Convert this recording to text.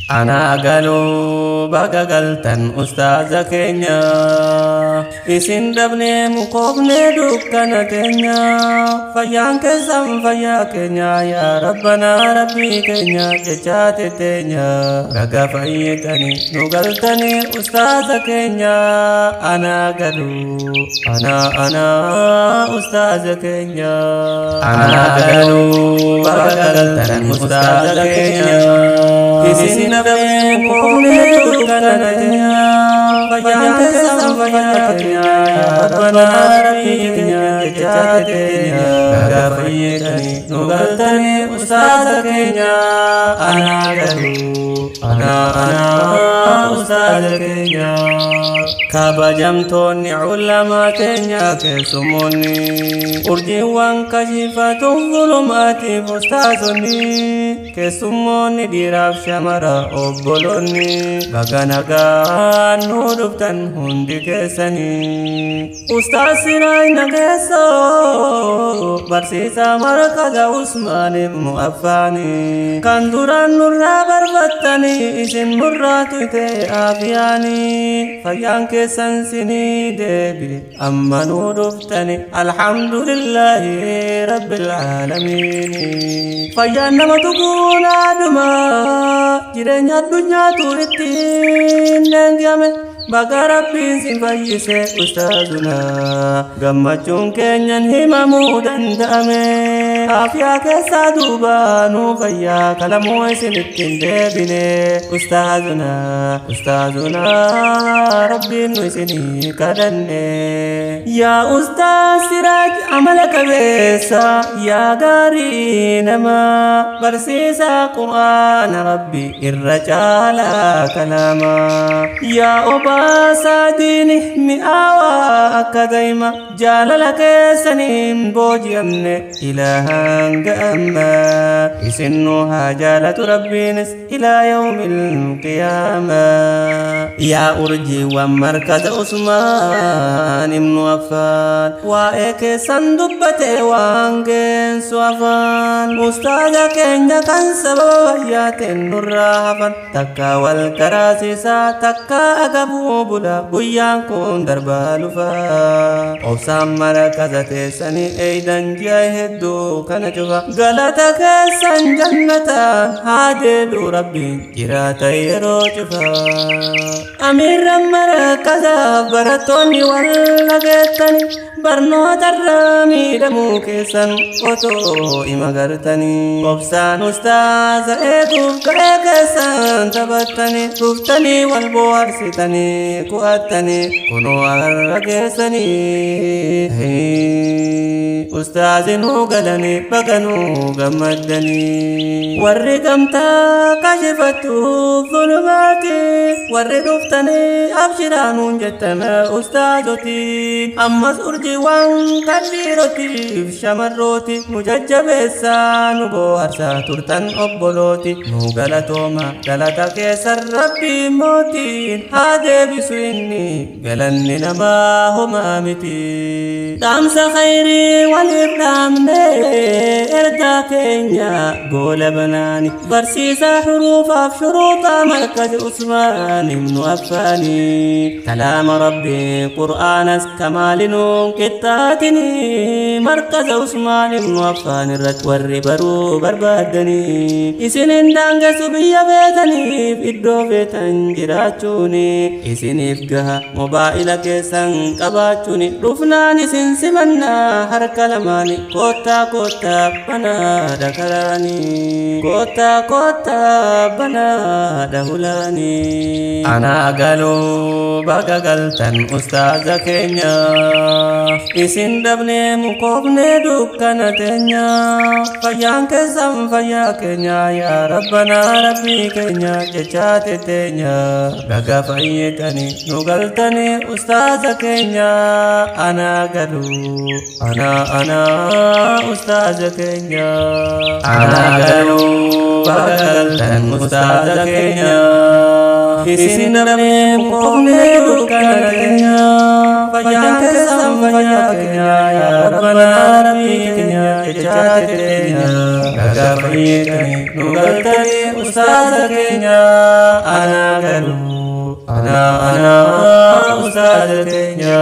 Anaa galuu baga galtan ustaaza keenya, isin dhabnee mukoofnee dukkana keenya. Fayyaan keessan fayyaa keenya, yaa rabbanaa rabbii keenya jechaa teteenya. Baga fayyitanii nu galtanii ustaaza keenya. Anaa galuu, anaa anaa ustaaza keenya. Anaa galuu baga galtan ustaaza keenya, isin dhabnee mukoofnee dukkana keenya. Fayyaan keessan fayyaa keenya, yaa rabbanaa rabbii keenya jechaa teenya. Baga fayyitanii nu galtanii ustaaza keenya. Anaa galuu, anaa anaa ustaaza keenya. Kabajamtoonni ulamaa keenya, keessumoonni urjiiwwan kashifatuun zulumaatiif, ustaazonni, keessummoonni dhiiraaf shamara, obboloonni, baga nagaan nu dhuftan hundi keessanii. Ustaaz Siraaj Nageessoo, barsiisaa markaza Usmaan ibnu Affaanii, kan duraan nurraa barbattanii isin nurraa tuyte aafiyaanii. Fayyaan keessan sinii deebi, amma nuu dhuftani, alhamdulillaahi rabbil aalamiin. Fayyaan nama tuquun aduma jireenya addunyaatu ittiin deengame. Baga rabbiin sin fayyise ustaazuna, gammachuun keenyan himamuu danda'ame. Aafiyaa keessaa duuba nuu fayyaa kalamuu isin ittiin deebine. Ustaazuna, ustaazuna, rabbiin nu isinii kadhanne. Yaa ustaaz Siraaj amala qabeessa, yaa gaarii nama, barsiisaa qur'aana rabbi irra caalaa kalaama, yaa obaasaa diini mi'aawaa akka daa'ima, jaalala keessaniin booji'amne ilaa hanga ammaa. Isin nu haa jaalatu rabbiinis ilaa yawmil qiyaamaa. Yaa urjiiwwan markaza Usmaan ibnu Affaan, waa'ee keessan dubbate waan geensu afaan. Ustaaza keenya kan sababa wayyaateen nurraa hafan, takka wal karaasisaa takka agabuu bula, guyyaan kun darbaa lufa. Obsaan markaza teessanii eeydan ji'a hedduu kana cufa, galata keessan jannataan haa deebi'u rabbiin jiraata yeroo cufa. Amiirran markazaaf barattoonni wal dhageettani, barnootarraa miidhamuu keessan otoo ima gartanii, obsaan ustaaza eeguuf ga'ee keessan taphattanii, dhuftanii wal bohaarsitanii ku'attanii, kunoo har'a geessanii. Ustaazi nuu galanii, baga nuu gammaddanii. Warri gamtaa kashifattu zulumaati, warri dhuftanii abshiraa nuun jettan ustaazotiin, ammas urjiiwwan kan dhiirotiif shamarrooti nu jajjabeessaa nu bohaarsaa turtan obbolooti, nu galatooma. Galata keessan rabbii mootiin haa deebisu, inni galanni namaa homaa miti. Dhaamsa khayrii waliif dhaamne, ergaa keenya goola banaani, barsiisaa xuruufaaf shuruuxaa markazi Usmaan ibnu Affaanii, kalaama rabbii qur'aanas kamaalinuun qixxaatini, markaza Usmaan ibnu Affaan irratti warri baruu barbaaddanii, isinin daangessu biyya beetaniif iddoo feetan jiraachuuni, isiniif gaha mobaa'ila keessan qabaachuuni. Dhufnaan isin simannaa harka lamaani. Koottaa koottaa, banaadha karaani. Koottaa koottaa, banaadha hulaani. Anaa galuu baga galtan ustaaza keenya, isin dhabnee mukoofnee dukkana teenya. Fayyaan keessan fayyaa keenya, yaa rabbanaa rabbii keenya jechaa teteenya. Baga fayyitanii nu galtanii ustaaza keenya. Anaa galuu, anaa anaa ustaaza keenya. Anaa galuu baga galtan ustaaza keenya, isin dhabnee mukoofnee dukkana keenya. Fayyaan keessan fayyaa keenya, yaa rabbanaa rabbii keenya jechaa teenya. Baga fayyitanii nu galtanii ustaaza keenya. galu. Anaa anaa ustaaza keenya.